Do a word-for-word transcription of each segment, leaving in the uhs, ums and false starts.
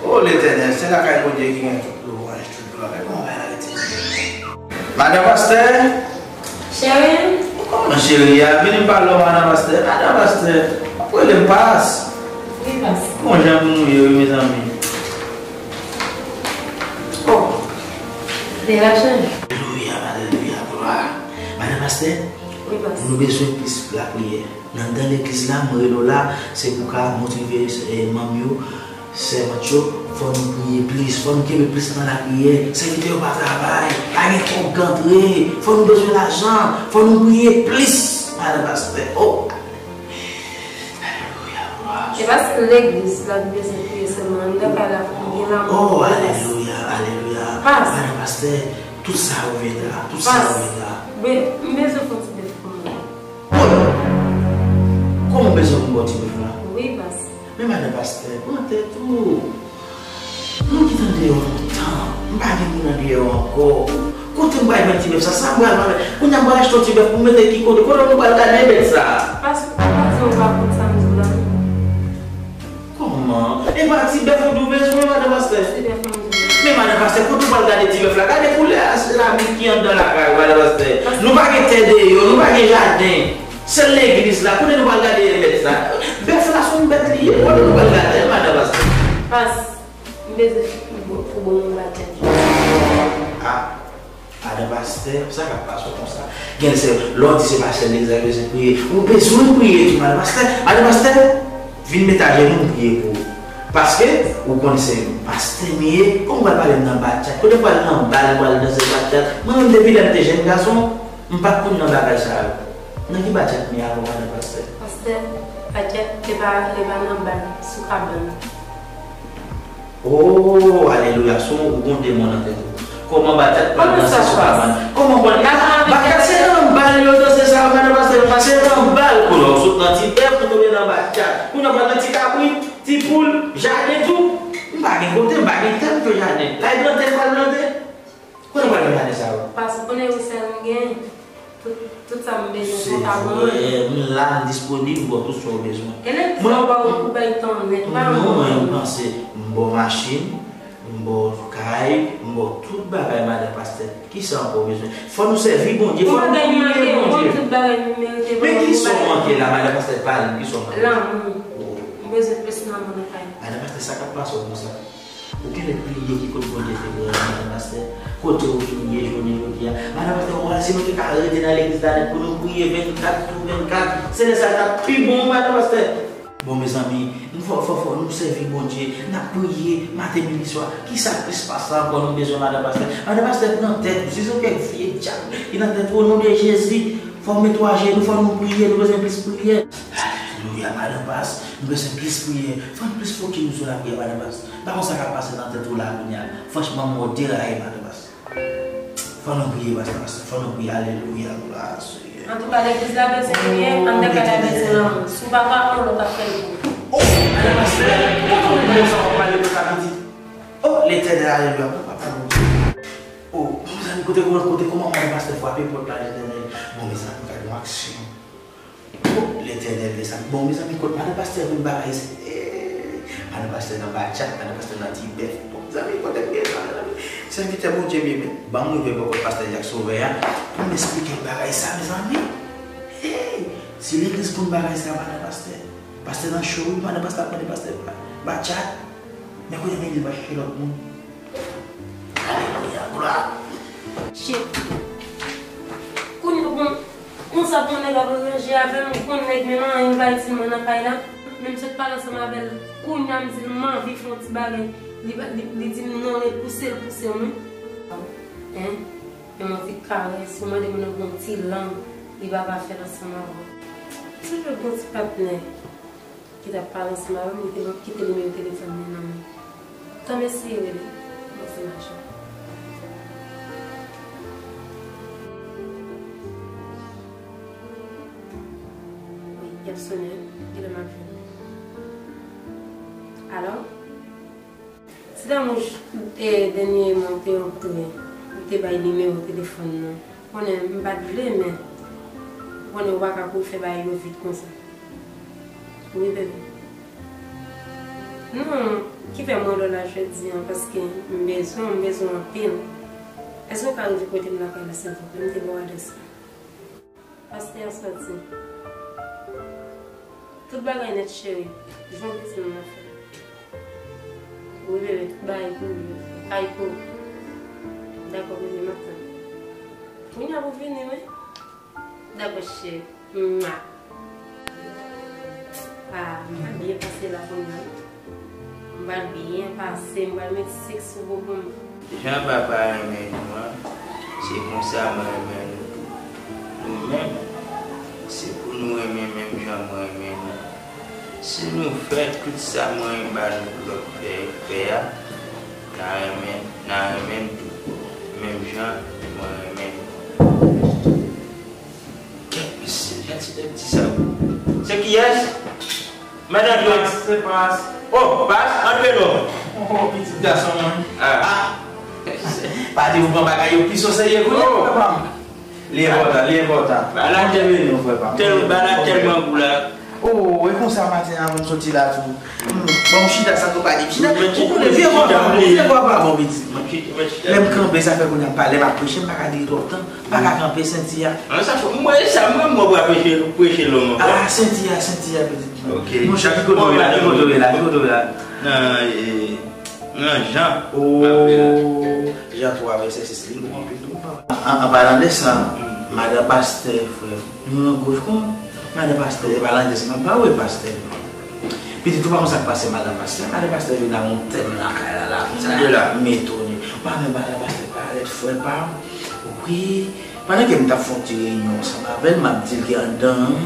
O Letènèl, se lakay Bondye ki gen tout louwanj, tout glwa. Men kòman bagay la rete? Madan pastè? Cheri? Kòman cheri a? Vin m pale w, madan pastè. Madan pastè, w ap rele m pas. Wi, pas. Bon jan pou nou ye, wi, mezanmi. Oh. Te la chanje. Alelouya, alelouya, glwa. Madan pastè, wi, pas, nou bezwen plis lapriyè. Nan, nan legliz la, mwen rele w la, se pou ka motive, eh, manm yo, sèvant yo, fò nou priye plis, fò nou kenbe plis nan lapriyè. Sèvitè yo pa travay, pa gen kòb k antre, fò nou bezwen lajan, fò nou priye plis, madan pastè. Oh! Alelouya, glwa. E pa legliz la ki bezwen priye sèlman, anndan kay la fò gen lanmou. Oh, alelouya, alelouya. Pas. Madan pastè, tout sa reviendra, tout sa reviendra. Be-, m bezwen fè yon ti bèf pou mwen. Bon, kòman w bezwen pou m ba w ti bèf la? Wi, pas. Men madan pastè, pran tèt ou. Nou kite andeyò lontan. M pa gen moun andeyò ankò. Kote m pral jwenn ti bèf sa? Sa m pral fè? Kounye a m pral achte yon ti bèf pou m mete ki kote? Kote nou pral gade bèt sa? Pas, pas, ou pa konn sa m di w la, non. Kòman? E pa ti bèf ou di w bezwen, madan pastè? Ti bèf mwen bezwen. Men madan pastè, kote w pral gade ti bèf la? Gade koulè a, se labit ki anndan lakay ou, madan pastè. Nou pa gen tè deyò, nou pa gen jaden. Sèl legliz la, kote nou pral gade bèt la? Bèf la se yon bèt li ye, kote nou pral gade l, madan pastè? Pas, m bezwen pou bon, pou bon moun ba tèt. Ah. Madan pastè, sa k ap pase w konsa? Gen lè se, lè w di se pa sèl legliz la ki bezwen priye, ou bezwen priye tou, madan pastè. Madan pastè, vin met ajenou m priye pou ou. Paske, ou konn se pastè m ye, kòman w pral pale m nan batchat? Kote m pral nan bal, m pral danse batchat? Mwen menm depi lè m te jèn gason, m pa t konn nan bagay sa yo. Nan ki batchat m ye avè w, madan pastè? Pastè, batchat, e pa, e pa nan bal, sou kabann. Oh, alelouya, se yon gwo demon nan tèt ou. Kòman batchat pral danse sou kabann? Kòman pral... Batchat se nan bal yo danse sa, madan pastè. Se nan bal, kounye a w sot nan ti bèf, ou tonbe nan batchat. Kounye a w pral nan ti kabrit, ti poul, jaden tou. M pa gen kote, m pa gen tè m fè jaden. Lay plante, m pral plante. Kote w pral jwenn jaden sa yo? Pas, ou konnen yon sèl m gen. Tout, tout sa m bezwen, se w ka ban mwen. Senyè, m la, m disponib, m ba w tout sa w bezwen. E legliz la, ou ba w, ou bay tan nèt, pa yon pwoblèm. Non, mwen, m panse, m ba w machin, m ba w kay, m ba w tout bagay, madan pastè. Kisa ankò w bezwen? Fò nou sèvi Bondye, fò nou priye Bondye. Tout bagay nou merite. Men kisa w manke la, madan pastè, pale m, kisa w manke? Lanmou. Oh. M bezwen plis lanmou nan kay. Madan pastè, sa k ap pase w konsa? Ou genlè bliye ki kote Bondye te pran w, madan pastè. Kote w vin ye jounen jodi a. Madan pastè, w wè si nou te ka rete nan legliz la nèt pou nou priye vennkat sou vennkat, se lè sa l t ap pi bon, madan pastè. Bon, mezanmi, nou fò, fò, fò nou sèvi Bondye, n ap priye maten, midi, swa. Kisa plis pase sa ankò nou bezwen, madan pastè? Madan pastè, pran tèt ou, si se yon kèk vye dyab ki nan tèt ou, o non de Jezi, fò w mete w ajenou, fò nou priye, nou bezwen plis priyè. Alelouya, madan pas, nou bezwen plis priyè. Fò n plis fokis nou sou lapriyè, madan pas. M pa konn sa k ap pase nan tèt ou la kounye a. Franchman, mwen deraye, madan pas. Fò nou priye, pastè, pastè. Fò nou priye. Alelouya, glwa a Senyè. Antouka, legliz la bezwen priye, anndan kay la bezwen lanmou. Si w pa ka, yon lòt ap fè l pou ou. Oh, madan pastè, kòman w sa w ap pale konsa pitit? Oh, Letènèl, alelouya, papa Bondye. Oh, bon, mezanmi, kote, kote, kote, kòman madan pastè frape pòt la, Letènèl? Bon, mezanmi, gade yon aksyon. Oh, Letènèl, mezanmi. Bon, mezanmi, kot madan pastè konn bagay sa? Eh, madan pastè nan batchat, madan pastè nan ti bèf. Bon, mezanmi, kote m gen sa, mezanmi? Sèvitè Bondye m ye, men ban m rive bò kot pastè Jak Sovè a pou m esplike l bagay sa, mezanmi. Hey, si legliz konn bagay sa, madan pastè. Pastè nan cho, wi, madan pastè ap mande pastè ba-, batchat. Men kounye a, men li va chèche lòt moun. Alelouya, glwa. Shit. Kounye a, bon, konsa pou nèg ap ranje avè m, ou konn nèg menm anyen li pa itil mwen nan kay la. Men m sot pale ansanm avè l. Kounye a, m di l m anvi fè yon ti bagay. Li, li, li di m non, li pouse l, pouse m, wi. Hein? Men yon ti karès, ou mande moun nan yon ti lang, li pa ka fè l ansanm avè w. Si w vle yon ti patnè ki t ap pale ansanm avè m, li te kite nimewo telefòn li nan men m. Tann m eseye rele. Mwen se machin. Wi, y ap sonnen, genlè m ap jwenn. Alo? Se tankou, e, dènyèman ou te rankontre, ou te bay nimewo telefòn nan. Konnen m pa t vle, men ou konnen ou pa ka kouri fè bagay yo vit konsa. Wi, bebe. Non, ki fè m rele w la jodi a, paske m bezwen w, m bezwen w anpil. Èske w ka rive kote m lakay la, silvouplè? M te ba w adrès la. Pastè a soti. Tout bagay nèt, cheri. Jan w bezwen m nan fè. Wi, bebe, tout bagay pou ou. Kay pou ou. Dakò, bebe, m ap tann. Kounye a pou vini, wi. Dakò, cheri. Mwa. Ah, m pral byen pase la kounye a. M pral byen pase, m pral met sèks sou bobo m. Jan papa renmen nou an, se konsa mwen renmen nou tou. Nou menm, se pou nou renmen menm jan mwen renmen nou. Si nou fè tout sa mwen ba nou lòd fè, fè a, n a renmen, n a renmen n tou. Menm jan mwen renmen nou. Kèt mesye, jan ti nèg di sa. Se kiyès? Madan Dwayne. Se Pas. Oh, Pas, antre non. Oh, pitit gason mwen. Ah. Ah. Pa di ou pran bagay yo plis o serye kounye a, papa m. Li enpòtan, li enpòtan. Bagay la tèl-, tèl-, bagay la tèlman gou la. Oh, e konsa maten an, avan m soti la tou. Hmm, bon, chita sa tou pa di. Chita, ou konnen vye vwa pa bon, vye vwa pa bon, pitit mwen. Lè m kanpe, sa fè kounye a m pale, m ap preche, m pa ka dire twòp tan. M pa ka kanpe, senti a. An, sa fò, mwen, sa, mwen, mwen, mwen preche, preche lòm ankò. Ah, senti a, senti a, pitit mwen. Ok. Monchè, ki kote w ye la, ki kote w ye la, ki kote w ye la? Nan, e, nan Jan. Oh, Jan twa, vèsè sis, li bon anpil tou, papa. An, an palan de sa, madan pastè, frè m, nou nan gwo fon. Madan pastè, e palan de sa, m ap ba w, e pastè. Pitit ou pa konn sa k pase madan pastè. Madan pastè vin ak yon tèm lakay la, la, konsa. M etone. M pa renmen madan pastè parèt, frè pa m. Wi, pandan ke m t ap fè yon ti reyinyon ansanm avè l, m ap di l ke anndan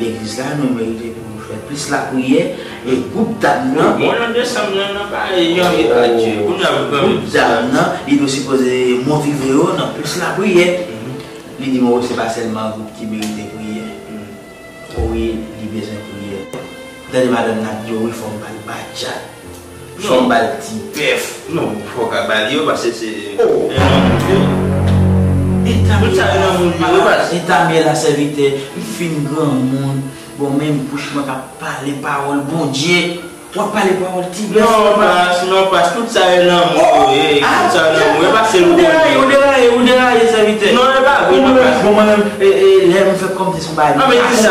legliz la, nou merite pou nou fè plis lapriyè. E gwoup dam nan, bon, nan desanm nan, nan pa janvye, adye, kounye a pou gwoup dam nan, li dwe sipoze motive yo nan plis lapriyè. Li di mwen, wi, se pa sèlman gwoup ki merite priyè. Wi, li bezwen priyè. Tande madanm nan ap di, wi, fò m ba l batjat. Fò m ba l ti bèf. Non, fò w ka ba l yo, paske se, oh, tout sa yo nan moun yo, wi, paske eta m ye la, sèvitè, m fin granmoun. Bon, menm bouch mwen k ap pale pawòl Bondye. W ap pale pawòl ti bèf. Non, Pas, non, Pas, tout sa yo nan moun yo ye, tout sa yo nan moun yo, e pa sèl ou deraye, ou deraye, ou deraye, sèvitè. Non, e pa vre, non, Pas. Bon, mwen menm, e, e, lè m fè kòm se yon bagay m pa konprann. Non, men di sa,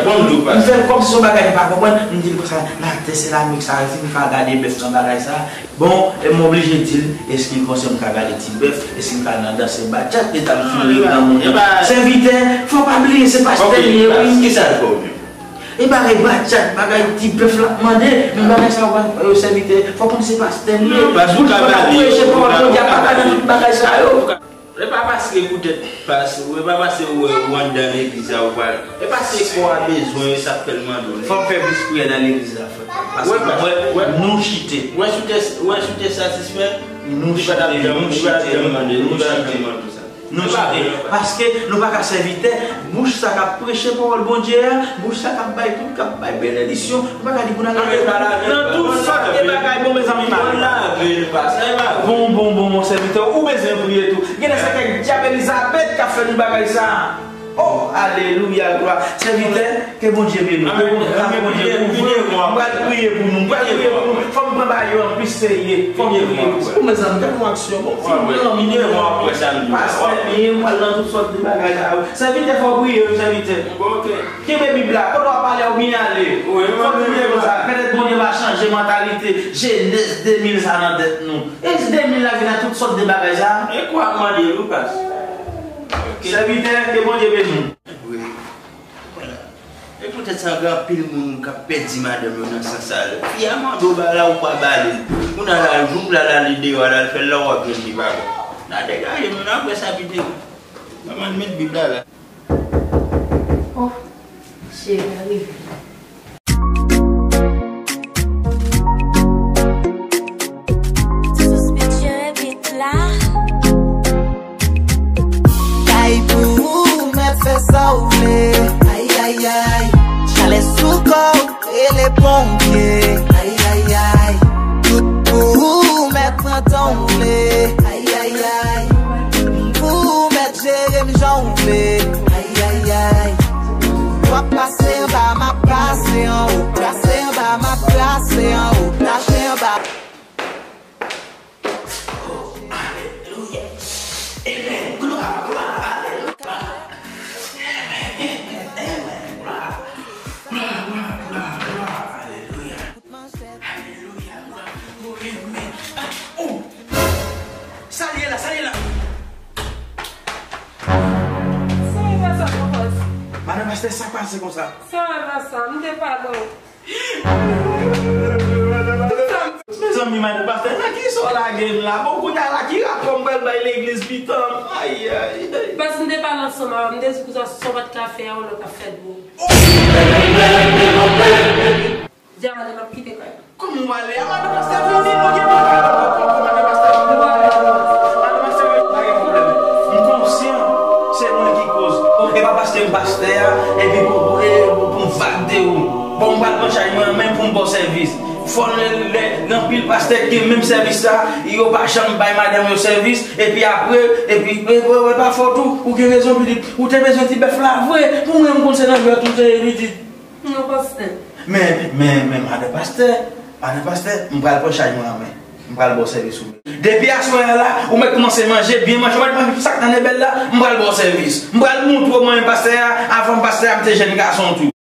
bon, m di w, Pas. M fè kòm se yon bagay m pa konprann, m di l konsa, nan tè se la, men sa, si m ka gade bèf nan bagay sa. Bon, e m oblije di l, èske l konsyan m ka gade ti bèf, èske l ka nan danse batjat, e ta m fin rive nan moun nan. Sèvitè, fò w pa bliye, se pastè l ye, wi. Kisa l fè w menm? E bagay batjat, bagay ti bèf l ap mande, men bagay sa yo, sèvitè, fò konn se pastè m ye. Non, paske ou ka pale, preche pawòl Bondye a, pa ka nan tout bagay sa yo. E pa paske poutèt, pas, e pa paske ou wè ou anndan legliz la ou pral. E paske kò a bezwen, e sa k fè l mande w. Fò m fè plis priyè nan legliz la, frè. Paske mwen, nou chite. Wè si w te, wè si w te satisfè, nou chite, nou chite, nou chite. Nou chite, paske nou pa ka sèvitè, bouch sa k ap preche pawòl Bondye a, bouch sa k ap bay tout, k ap bay benedisyon, nou pa ka di pou n al lave nan tout sòt de bagay, bon, mezanmi, m ale. Bon, bon, bon, bon, sèvitè, ou bezwen priye tou. Gen lè se kèk dyab Elizabèt k ap fè nou bagay sa. Oh, alelouya, glwa. Sèvitè, ke Bondye beni w. Ke Bondye, ke Bondye kouvri w. M pral priye pou nou. M pral priye pou nou. Fò m pran bagay yo an plis serye. Fò m priye pou ou. Mezanmi, gade yon aksyon. Bon, ti granmoun. Pastè, m pral nan tout sòt de bagay sa yo. Sèvitè, fò w priye, wi, sèvitè. Kenbe Bib la. Kote w ap pale a, ou byen ale. Fò w priye konsa. Petèt Bondye va chanje mantalite. Jenèz de mil sa nan tèt nou. E de mil la vin ak tout sòt de bagay sa. E kwa ap mande l, wi, pas. Sèvitè, ke Bondye beni w. Vre. Vwala. E poutèt sa, gen anpil moun k ap pèdi madanm yo nan sans sa yo. Fi a mande w bagay la, ou pa ba li l. Kounye a la, jou w pral ale deyò a, l al fè l la, w ap jwenn li pa bon. N a degaje nou, n ap wè sa pite. Manman, met Bib la la. Oh, cheri a rive. Kay pou ou, mèt fè sa w vle. Ay, ay, ay. Chalè sou kò w, rele ponpye. Ay, ay, ay. Tout pou ou, mèt pran tan w vle. Ay, ay, ay. M pou ou, mèt jere m jan w vle. Ay, ay, ay. W ap pase anba, m ap Men, men, ah, oh! Sa l ye la, sa l ye la? Sa e pa sa, papa. Madan pastè, sa k pase konsa? Sa e pa sa, m te pale w. Mezanmi, madan pastè, nan kisa w lage m la? Bon, kounye a la, ki rapò m pral bay legliz pitan m? Ay, ay, ay. Baz, m te pale ansanm avè w, m te di pou sa, sa w pa t ka fè a, yon lòt ap fè pou ou. Dja ale, m ap kite kay la. Kòman w ale a, madan pastè? Vini, nou gen pwoblèm. Madan pastè, madan pastè, pa gen pwoblèm. M konsyan, se mwen ki koz. E pa paske m pastè a, epi pou, pou, e, pou, pou m vag de ou. Bon, m pral pran chay mwen an men pou m ba w sèvis. Fò lè, lè, gen anpil pastè ki gen menm sèvis sa, yo pa janm bay madanm yo sèvis, epi apre, epi, e, e, e pa fòt ou, ou gen rezon, pitit. Ou te bezwen ti bèf la vre, pou mwen, m konn se nan jwèt ou te ye, pitit. Non, pastè. Men, men, men, madan pastè, madan pastè, m pral pran chay mwen an men. M pral ba w sèvis ou. Depi aswè a la, ou mèt kòmanse manje, byen manje, ou mèt manje tout sa k nan lebèl la, m pral ba w sèvis. M pral montre w mwen pastè a, avan pastè a, m te jèn gason tou.